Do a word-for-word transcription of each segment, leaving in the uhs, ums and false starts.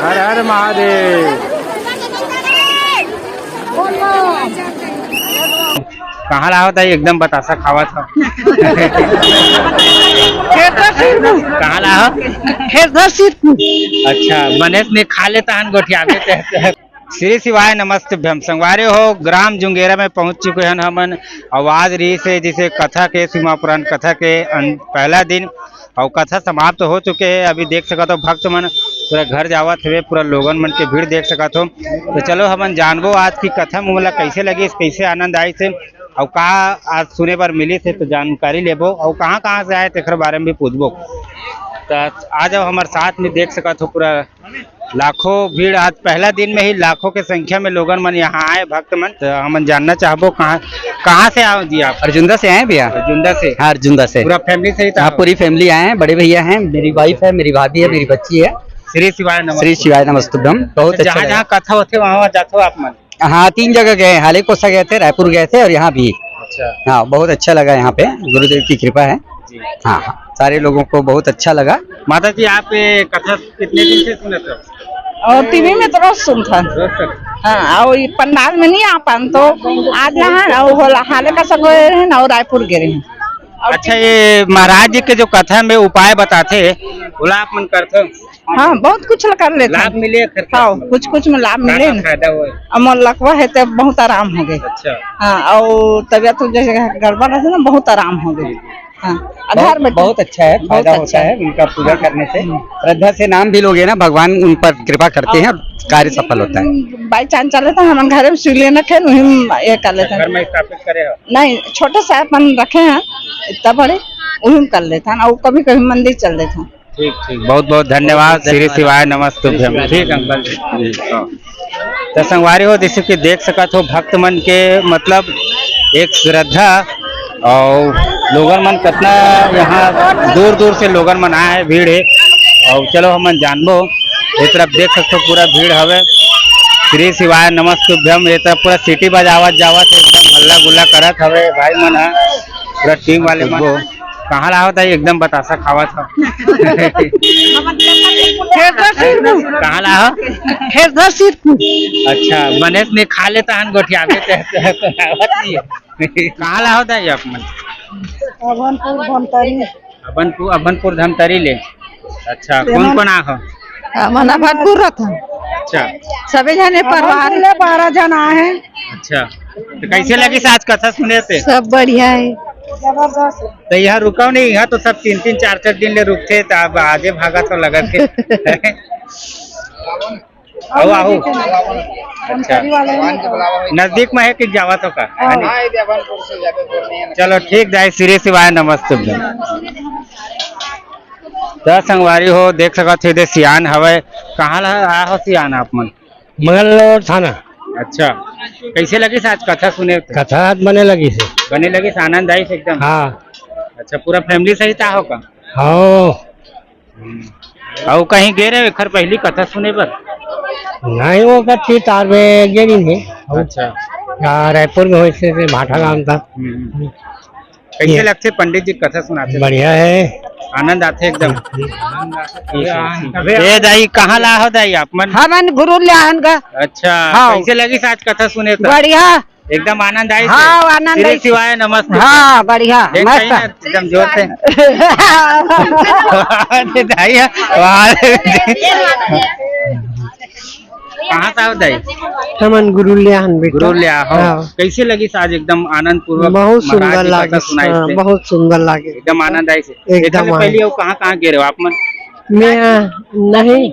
हर हर महादेव। कहाँ ला होता है, एकदम बतासा खावा था। कहाँ ला हो? खेरधर सिरपुर। अच्छा, बनेस ने खा लेता हन गोठियाबे ते। श्री शिवाय नमस्तुभ्यम। संगवारी हो, ग्राम जुंगेरा में पहुंच चुके हन हमन। आवाज रही से जैसे कथा के, शिव महापुराण कथा के अन-, पहला दिन, अउ कथा समाप्त हो चुके हे। अभी देख सकत हो, भक्त मन पूरा घर जावत हवे, पूरा लोगन मन के भीड़ देख सकत हो। तो चलो, हमन जानबो आज की कथा में मोला कैसे लगिस, कैसे आनंद आइस हे, अउ का आज सुने बर मिलिस हे, तो जानकारी लेबो। अउ कहाँ-कहाँ से आए, तेकर बारे में भी पूछबो। तो आ जाओ हमारे साथ में, देख सकत हो, पूरा लाखों भीड़, आज पहला दिन में ही लाखों के संख्या में लोगन मन यहाँ आए, भक्त मन। तो हमन जानना चाहबो, कहाँ, कहाँ से आओ जी आप? अर्जुंदा से आए हैं भैया। अर्जुंदा से? हाँ, अर्जुंदा से। पूरा फैमिली सहित हाँ, आओ? पूरी फैमिली आए हैं, बड़े भैया हैं, मेरी वाइफ है, मेरी भाभी है, मेरी बच्ची है। श्री शिवाय नमः। श्री शिवाय नमस्तुभ्यम। बहुत अच्छा जहाँ लगा। जहाँ कथा होते वहाँ वहाँ जाते हो आप मन? हाँ, तीन जगह गए हैं, हाले कोसा गए थे, रायपुर गए थे और यहाँ भी। अच्छा। हाँ, बहुत अच्छा लगा यहाँ पे, गुरुदेव की कृपा है। जी। हाँ, हाँ, सारे लोगों को बहुत अच्छा लगा। माता जी, आप ये कथा कितने दिन से सुनत हो? और टीवी में तो रोज सुनथन। रोज सुनत। हाँ, और ये पंडाल में नहीं आ पान तो आज यहाँ और होला, हाले का सगो है ना, और रायपुर गे रहे हैं। अच्छा, ये महाराज जी के जो कथा में उपाय बताते, ओला आप मन करते हो? हाँ, बहुत कुछ कर लेते लाभ हैं। मिले खर्चा? हाँ, कुछ कुछ में लाभ का मिले का ना। फायदा हुआ? अमर लकवा है तो बहुत आराम हो गए। अच्छा। हाँ, और तबियत तो जैसे गड़बड़ रहता ना, बहुत आराम हो गए। हाँ, आधार बहुत, में बहुत अच्छा है, बहुत फायदा अच्छा होता है। है उनका पूजा हाँ। करने से। हम्म। श्रद्धा से नाम भी लोगे ना, भगवान उन पर कृपा करते हैं और कार्य सफल होता है। बाई चांस चले तो हम घर में सुई लेना थे, वही में ये कर लेते हैं। घर में स्थापित करे हो? नहीं, छोटे से अपन रखे हैं, इतना बड़े, वही में कर लेते हैं। और कभी कभी मंदिर चल देते हैं। ठीक, ठीक, बहुत बहुत धन्यवाद। श्री शिवाय नमस्तुभ्यम। ठीक अंकल जी। जी, हाँ। तो संगवारी हो, जैसे कि देख सकत हो, भक्त मन के मतलब एक श्रद्धा, और लोगन मन कितना यहाँ दूर दूर से लोगन मन आए हैं, भीड़ है। और चलो हमन जानबो, ये तरफ देख सकते हो पूरा भीड़ हवे। श्री शिवाय नमस्तुभ्यम, ये तरफ पूरा सीटी बजावत जावत है, एकदम हल्ला गुल्ला करत हवे भाई मन ह, पूरा टीम वाले मन। कहाँ ला होता है, एकदम बतासा खावा था। कहाँ ला हो? खेरधर सिरपुर। अच्छा, बनेस ने खा लेता हन गोठियाबे ते, ते, ते आवत नहीं है। कहाँ ला होता है आप मन? अभनपुर धमतरी। अभनपुर, अभनपुर धमतरी ले। अच्छा, कौन कौन आ हो? हमन अभनपुर रथन। अच्छा। सबे जने परिवार ले बारह जन आए हैं। अच्छा, तो कैसे लगिस आज कथा सुने थे? सब बढ़िया है। जबरदस्त। तो यहाँ रुका नहीं, यहाँ तो सब तीन तीन चार चार दिन ले रुकते, तो अब आजे भागा तो लगत है। आओ, आओ। अच्छा, नजदीक में है कि जावा तो का? हाँ। चलो ठीक दाई, श्री शिवाय नमस्तुभ्यम। त संगवारी हो, देख सकत हो, एदे सियान हवय। कहाँ ला आए हो सियान आप मन? मंगलौर थाना। अच्छा, कैसे लगिस आज कथा सुने? कथा आज बने लगिस। बने लगिस, आनंद आइस एकदम। हाँ। अच्छा, पूरा फैमिली सहित आहो का? हाँ। अउ कहीं गे रहे एखर पहली कथा सुने बर? नहीं, वो का तीन चार में गे नहीं है। अच्छा। हाँ, रायपुर में होइस हे, भाटा गांव था। हम्म। कैसे ये लगथे पंडित जी कथा सुनाथे? बढ़िया है। आनंद आथे एकदम। हम्म। ए दाई, कहाँ ला हो दाई आप मन? हमन गुरु ले आन गा। अच्छा, हाँ। कैसे लगिस आज कथा सुने त? बढ़िया। एकदम आनंद आइस हे। हाँ, आनंद श्री आइस हे। शिवाय नमस्ते। हाँ, बढ़िया, एक मस्त। कहीं ना, एकदम जोर से। अरे दाई, वाह। कहाँ से आओ दाई? हमन गुरु ले आन बेटा। गुरु ले आहो। हाँ। कैसे लगिस आज एकदम आनंद पूर्वक बहुत महाराज सुंदर जी कथा लागिस, सुनाइस हाँ, थे? बहुत सुंदर लागे। एकदम आनंद आइस हे। एकदम एखर ले आनंद। पहले अउ कहाँ कहाँ गे रहे हो आप मन? मैं, नहीं,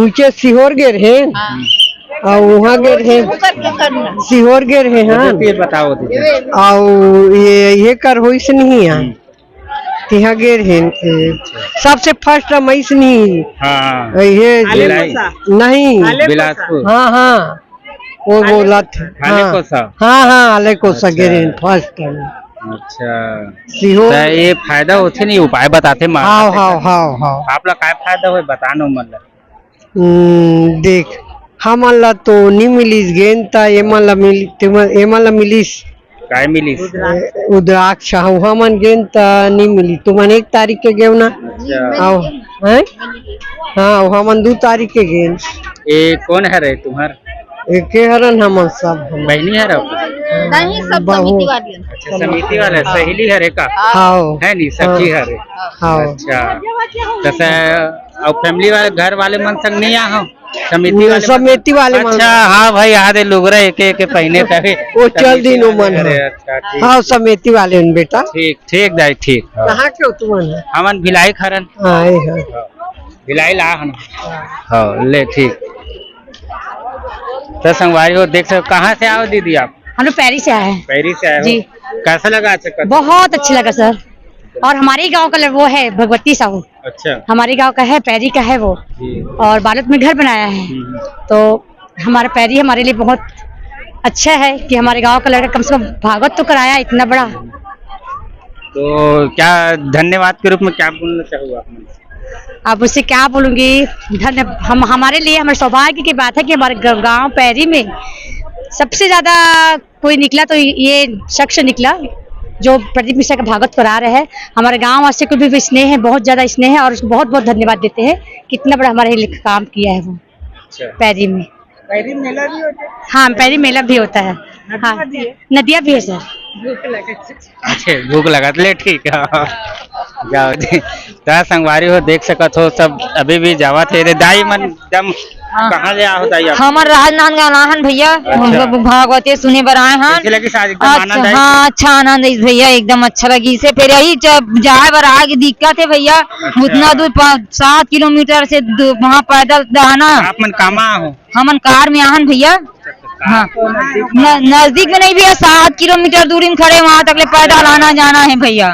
ऊंचे सीहोर गे रहे, हाँ। अउ वहाँ गे रहे, सीहोर गे रहे, हाँ। ये बताओ दीदी। अउ ये, ये कर होइस नहीं है। हम्म। तिहा गे रहे, ए, सबसे फर्स्ट हम ऐसे नहीं, हाँ। ये आले नहीं। कोसा। आले बिलासपुर। कोसा। हाँ, हाँ, वो आले बोला था। आले हाँ। कोसा। हाँ, हाँ, आले कोसा अच्छा। गे रहे फर्स्ट टाइम। अच्छा। सीहोर। तो ये फायदा होथे नहीं, उपाय बताथे माँ। हाँ, हाँ, हाँ, हाँ। आप ला काय फायदा होय, बता नो मन ला। हम्म, देख, हमन ला तो नी मिलिस गेंद, त एमन ला मिल-, तेमन, एमन ला मिलिस। काय मिलिस? रुद्राक्ष, हाँ, उहाँ मन गेन त नी मिली। तुमन एक तारीख के गेव ना? अच्छा। आओ, हैं? हाँ, उहाँ मन दू तारीख के गेन। ए, कोन हरे तुम्हर? एके हरन हमन सब। बहिनी हर? नहीं, सब बहू। समिति वाले। अच्छा, समिति वाले, हाँ। सहेली हरे का? हाँ। है नी, सखी हाँ। हरे? हाँ। अच्छा। जैसे, अब family वाले, घर वाले मन संग नहीं आ हो? समिति वाले मन? समिति वाले मन। अच्छा, हाँ भाई, आधे लुगरा एक एक पहिने तभी। वो चल दिन वो मन अरे, है। अच्छा, ठीक। हाँ, समिति वाले हैं बेटा। ठीक, ठीक दाई, ठीक। हाँ। कहाँ के हो तुमन? हमन भिलाई खरन। हाँ, ये है। भिलाई ला हन। हाँ, ले, ठीक। तो संगवारी हो, देख सकते, कहाँ से आओ दीदी आप? हम लोग पैरी से आए हैं। पैरी से आए हो? जी। कैसा लगा आज का? बहुत अच्छा लगा सर। और हमारे ही गांव का ल-, वो है भगवती साहू। अच्छा। हमारे गांव का है, पैरी का है वो। जी। और बालोद में घर बनाया है। हम्म। तो हमारा पैरी हमारे लिए बहुत अच्छा है कि हमारे गांव का लड़का कम से कम भागवत तो कराया इतना बड़ा। तो क्या धन्यवाद के रूप में क्या बोलना चाहोगे आप? अब उसे क्या बोलूंगी, धन्य हम, हमारे लिए हमारे सौभाग्य की बात है कि हमारे ग-, गांव पैरी में सबसे ज्यादा कोई निकला तो ये शख्स निकला जो प्रदीप मिश्रा का भागवत करा रहे हैं। हमारे गांव वासी को भी, भी स्नेह है, बहुत ज्यादा स्नेह है और उसको बहुत बहुत धन्यवाद देते हैं कि इतना बड़ा हमारे लिए काम किया है वो। अच्छा। पैरी में। पैरी मेला भी होता है? हाँ, पैरी मेला भी होता है। नदिया हाँ, भी है? नदिया भी है सर। भूख लगे। अच्छा, भूख लगा ले, ठीक है। जाओ जी। त संगवारी हो, देख सकत हो, सब अभी भी जावत हे रे। दाई मन एकदम हाँ। कहाँ ले आहो दाई आप? हमर राजनांदगांव आए हन भैया, अच्छा। हम लोग भागवते सुने बर आए हन। कैसे लगिस आज एकदम अच्छा, आनंद आइस? हाँ, अच्छा आनंद आइस भैया, एकदम अच्छा लगिस हे। फिर यही जब जाए बर आगे दिक्कत हे भैया, अच्छा। उतना दूर पा-, सात किलोमीटर से दू-, वहाँ पैदल जाना। आप मन कामा हो? हमन कार में आहन भैया। हाँ। न-, नजदीक में नहीं भैया, सात किलोमीटर दूरी में खड़े, वहाँ तक ले पैदल आना जाना है भैया,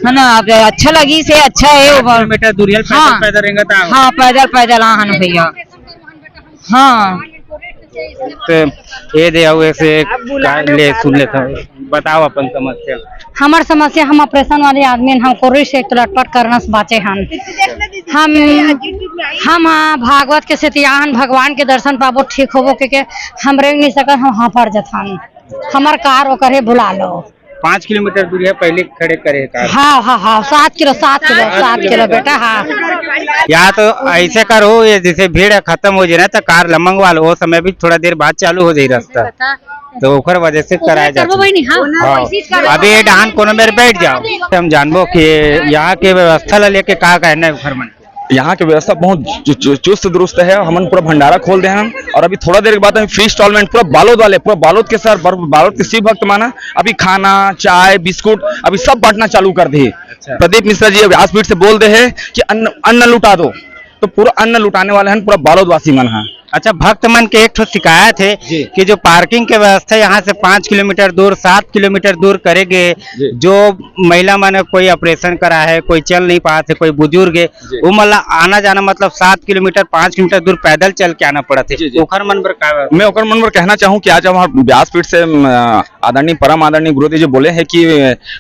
है ना। अब अच्छा लगिस हे, अच्छा है वो। सात किलोमीटर दूरी है, पैदल, हाँ। पैदल रेंगत आओ। हाँ, पैदल, पैदल आहन भैया। हाँ। तो ये दे आओ, ऐसे का-, ले सुन लेता हूँ। बताओ अपन समस्या। हमर समस्या, हम ऑपरेशन वाले आदमी हन, हम कोरोना से तो लटपट करना से बाँचे हन। हम, हम हाँ, भागवत के सेती आहन, भगवान के दर्शन पाबो, ठीक होबो, के, के हम रेंग नहीं सकत, हम हाँफड़ जथन। हमर कार ओकर हे, बुला लो। पाँच किलोमीटर दूरी है, पहले खड़े करे कार। हाँ, हाँ, हाँ, सात किलो, सात किलो, सात किलो बेटा, हाँ। या तो ऐसे करो, ये जैसे भीड़ है खत्म हो जाए ना, तो कार ल मंगवा लो, वो समय भी थोड़ा देर बाद चालू हो जाए रास्ता। तो ओकर वजह से कराया जाता है। बहिनी, हाँ। हाँ। अभी ये डहान कोनो मेर बैठ जाओ, हम जानबो कि यहाँ के व्यवस्था ला लेके का कहना है ओकर मन। यहाँ के व्यवस्था बहुत चु-, चु-, चुस्त दुरुस्त है। हमन पूरा भंडारा खोल दे हन और अभी थोड़ा देर के बाद हम फ्री स्टॉल में पूरा बालोद वाले, पूरा बालोद के सर, बर-, बालोद के शिव भक्त माना, अभी खाना, चाय, बिस्कुट, अभी सब बांटना चालू कर दे। अच्छा। प्रदीप मिश्रा जी व्यासपीठ से बोल दे है कि अन्न, अन्न लुटा दो, तो पूरा अन्न लुटाने वाले हैं पूरा बालोद वासी मन है। अच्छा, भक्त मन के एक ठो शिकायत है जी। कि जो पार्किंग के व्यवस्था यहाँ से पाँच किलोमीटर दूर, सात किलोमीटर दूर करे गे, जी। जो महिला मन कोई ऑपरेशन करा है, कोई चल नहीं पात है, कोई बुजुर्ग है, जी। वो मन ला आना जाना मतलब सात किलोमीटर, पाँच किलोमीटर दूर पैदल चल के आना पड़त है। जी, जी। ओखर मन बर का? मैं ओखर मन बर कहना चाहूँ कि आज हमारे व्यासपीठ से, अम, आदरणीय, परम आदरणीय गुरुदेव जी बोले हैं कि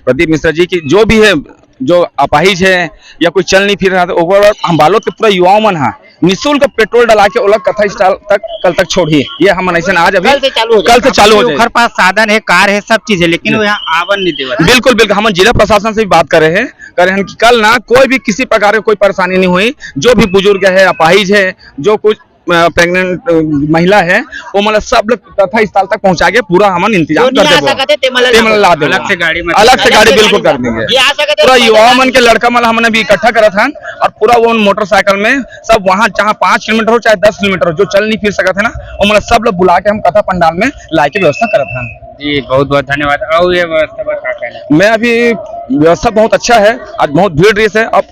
प्रदीप मिश्रा जी की जो भी है, जो अपाहिज है या कोई चल नहीं फिर रहा, तो ओकर हम बालोद के पूरा युवाओं मन हा निःशुल्क पेट्रोल डला के ओला कथा स्टॉल तक कल तक छोड़ही। ये हमन ऐसे आज अभी कल से चालू हो जाए। कल से चालू हो जाए। ओखर पास साधन है, कार है, सब चीज है, लेकिन जी। वो यहाँ आवन नहीं देवत। बिल्कुल, बिल्कुल। हमन जिला प्रशासन से भी बात करे हैं, करे हैं कि कल ना कोई भी किसी प्रकार के कोई परेशानी नहीं हुई। जो भी बुजुर्ग है, अपाहिज है, जो कुछ, अ, प्रेग्नेंट, अ, महिला है, वो मतलब सब लोग कथा स्थल तक पहुँचा के पूरा हमन इंतजाम जो कर नहीं आ देबो। सकत है, ते मन ला ते मन ला देबो। अलग से गाड़ी में अलग से गाड़ी बिल्कुल कर देंगे। ये आ सकत है, पूरा युवा मन के लड़का मन हमन अभी इकट्ठा करत हन और पूरा वो मोटरसाइकिल में सब वहाँ जहाँ पाँच किलोमीटर हो चाहे दस किलोमीटर हो, जो चल नहीं फिर सकत है ना, वो मतलब सब लोग बुला के हम कथा पंडाल में लाए के व्यवस्था करत हन। जी, बहुत बहुत धन्यवाद। और ये व्यवस्था पर का कहना? मैं अभी व्यवस्था बहुत अच्छा है, आज बहुत भीड़ रही है। अब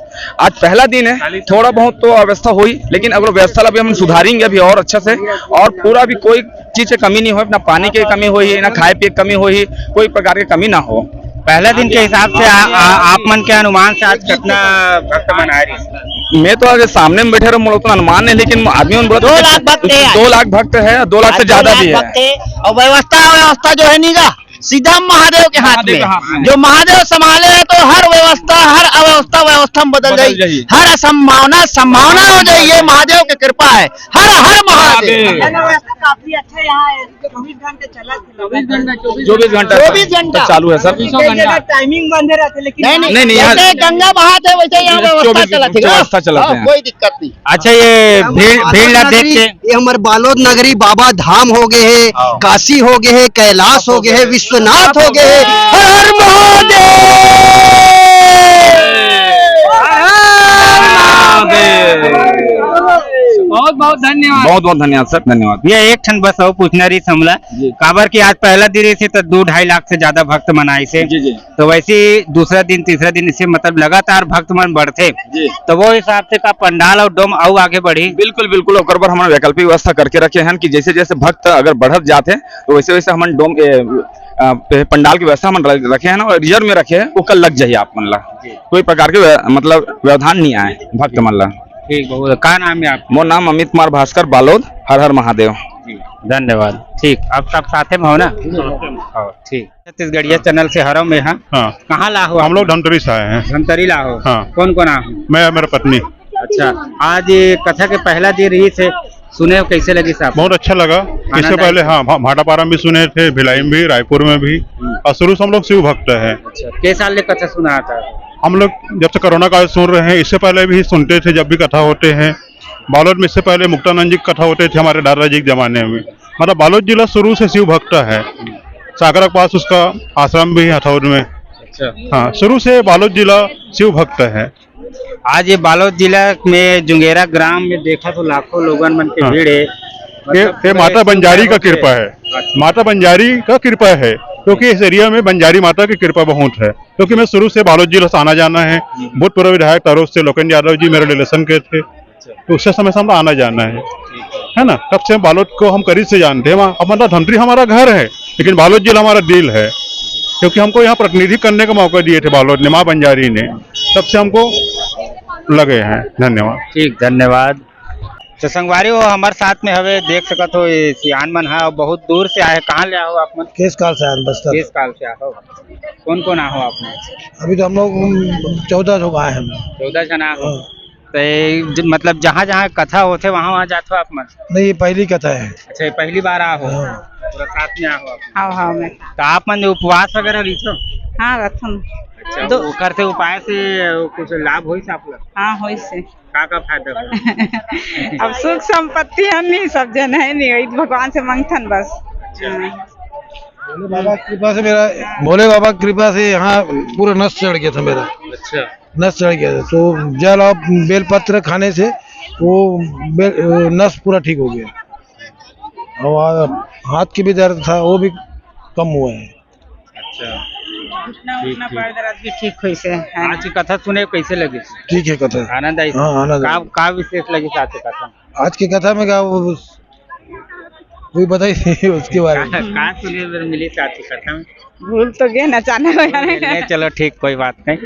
आज पहला दिन है, थोड़ा बहुत तो अव्यवस्था हुई, लेकिन अगर व्यवस्था ला भी हम सुधारेंगे अभी और अच्छा से, और पूरा भी कोई चीज के कमी नहीं होय, ना पानी के कमी होही, ना खाए पिए के कमी होही, कोई प्रकार के कमी ना हो। पहला दिन के हिसाब से आ, आ, आप मन के अनुमान से आज कितना भक्त मन आए रही? मैं तो अगर सामने में बैठे रहो, मोला उतना अनुमान नहीं, लेकिन आदमी मन बोला दो लाख भक्त है। दो लाख भक्त है, दो लाख से ज्यादा भी है। भक्त है, और व्यवस्था, व्यवस्था जो है नी गा, सीधा महादेव के हाथ में। जो महादेव संभाले है तो हर व्यवस्था, हर अव्यवस्था व्यवस्था में बदल जाएगी। हर असंभावना संभावना हो जाए, ये महादेव की कृपा है। हर हर महादेव। अभी है ना, व्यवस्था काफी अच्छा यहाँ है, चौबीस घंटे चला है। चौबीस घंटा, चौबीस घंटा चौबीस घंटा। चालू है सर। कई जगह टाइमिंग बंद रहते, लेकिन नहीं, नहीं, नहीं, नहीं, यहाँ जैसे गंगा बहाते हैं, वैसे यहाँ व्यवस्था चौबीस चलत है। व्यवस्था चलत हाँ, है। कोई दिक्कत नहीं। अच्छा, ये भीड़, भीड़ ला देख के ये हमर बालोद नगरी बाबा धाम हो गए है, हाँ। काशी हो गए है, कैलाश हो गए है, विश्वनाथ हो गए है। हर हर महादेव। बहुत बहुत धन्यवाद। बहुत बहुत धन्यवाद सर, धन्यवाद। ये एक ठन बस अउ पूछना रहिस हमला, जी। काबर कि आज पहला दिन रहिस हे त दू ढाई लाख से ज्यादा भक्त मन आइस हे। जी, जी। तो वैसे ही दूसरा दिन, तीसरा दिन इसे मतलब लगातार भक्त मन बढ़थे, जी। तो वो हिसाब से का पंडाल अउ डोम अउ आगे बढ़ही? बिल्कुल, बिल्कुल, ओकर बर हमन वैकल्पिक व्यवस्था करके रखे हन कि जैसे जैसे भक्त अगर बढ़त जात हे, तो वैसे वैसे हमन डोम, ए, अ, पे-, पंडाल की व्यवस्था हमन र-, रखे हन और रिजर्व में रखे हन, ओकर लग जाही आप मन ला। जी। कोई प्रकार के व्य-, मतलब व्यवधान नहीं आए भक्त मन ला। ठीक, बहुत। का नाम है आप? मोर नाम अमित कुमार भास्कर, बालोद। हर हर महादेव। जी, धन्यवाद। ठीक, आप सब साथे में हो ना? हाँ, ठीक। छत्तीसगढ़िया चैनल से हरव में, हाँ। हाँ। कहाँ ला हो हम आप? लोग धमतरी से आए हैं। धमतरी ला हो? हाँ। कौन कौन आ हो? मैं, मेरा पत्नी। अच्छा, आज ये कथा के पहला दिन रहिस हे, सुने हो, कैसे लगिस आप? बहुत अच्छा लगा। आनंद इससे पहले, आइस? हाँ, भा-, भाटापारा में भी सुने थे, भिलाई में भी, रायपुर में भी। हम्म। और शुरू से हम लोग शिव भक्त हैं। अच्छा, के साल ले कथा सुना था? हम लोग जब से कोरोना काल सुन रहे हैं, इससे पहले भी सुनते थे, जब भी कथा होते हैं। बालोद में इससे पहले मुक्तानंद जी की कथा होते थे हमारे दादाजी के जमाने में। मतलब, बालोद जिला शुरू से शिव भक्त है। सागरा के पास उसका आश्रम भी है हथौद में। अच्छा। हाँ, शुरू से बालोद जिला शिव भक्त है। आज ये बालोद जिला में जुंगेरा ग्राम में देखा तो लाखों लोगन मन के हाँ। भीड़ है। ये, मतलब, ये पूरे माता शिव बंजारी का भक्त कृपा है। अच्छा। माता बंजारी का कृपा है, क्योंकि इस एरिया में बंजारी माता की कृपा बहुत है। क्योंकि मैं शुरू से बालोद जिला से आना जाना है, हम्म। भूतपूर्व विधायक तरुण से लोकेंद्र यादव जी मेरे रिलेशन के थे, अच्छा। तो उससे समय से हमारा आना जाना है, ठीक है। है ना? तब से हम बालोद को हम करीब से जानते हैं। वहाँ, अब मतलब, धमतरी हमारा घर है, लेकिन बालोद जिला हमारा दिल है, क्योंकि हमको यहाँ प्रतिनिधि करने का मौका दिए थे बालोद ने, माँ बंजारी ने, तब से हमको लगे हैं। धन्यवाद। ठीक, धन्यवाद। तो संगवारी हो, हमारे साथ में हवे, देख सकत हो, ये सियान मन हा, बहुत दूर से आए। कहाँ ले आओ आप मन? केश काल से आए हैं, बस्तर। केश काल से आओ। कौन कौन आओ आप मन? अभी तो हम लोग, उम, चौदह लोग आए हैं हम। चौदह जना हो। हाँ। तो ये ज-, मतलब, जहाँ जहाँ कथा होथे, वहाँ वहाँ जात हो आप मन? नहीं, ये पहली कथा है। अच्छा, ये पहली बार आओ? हाँ। पूरा साथ में आओ आप? हाँ, हाँ, मैं। तो आप मन उपवास वगैरह रहिथो? हाँ, रथन। अच्छा, दो वो करते उपाय से कुछ लाभ होइस आप लोग? हाँ, होइस हे। का का फायदा होइस? अब सुख संपत्ति हे नहीं, सब जन हे नहीं, वही भगवान से मंगथन बस। अच्छा। हाँ। भोले बाबा की कृपा से मेरा, भोले बाबा की कृपा से यहाँ पूरा नस चढ़ गया था मेरा। अच्छा। नस चढ़ गया था, तो जल और बेलपत्र खाने से वो बे-, नस पूरा ठीक हो गया। और हाथ की भी दर्द था, वो भी कम हुआ है। अच्छा। घुटना ठीक, उठना ठीक। पैर दर्द भी ठीक होइस हे। आज की कथा सुने कैसे लगिस? ठीक है कथा। आनंद आइस? हाँ, आनंद का, आइस। का विशेष लगिस आज की कथा? आज की कथा में क्या, वो, वही बताइए उसके बारे में। का, का सुने बर मिलिस आज की कथा में? भूल तो गेन अचानक हो जाने। नहीं, चलो ठीक, कोई बात नहीं।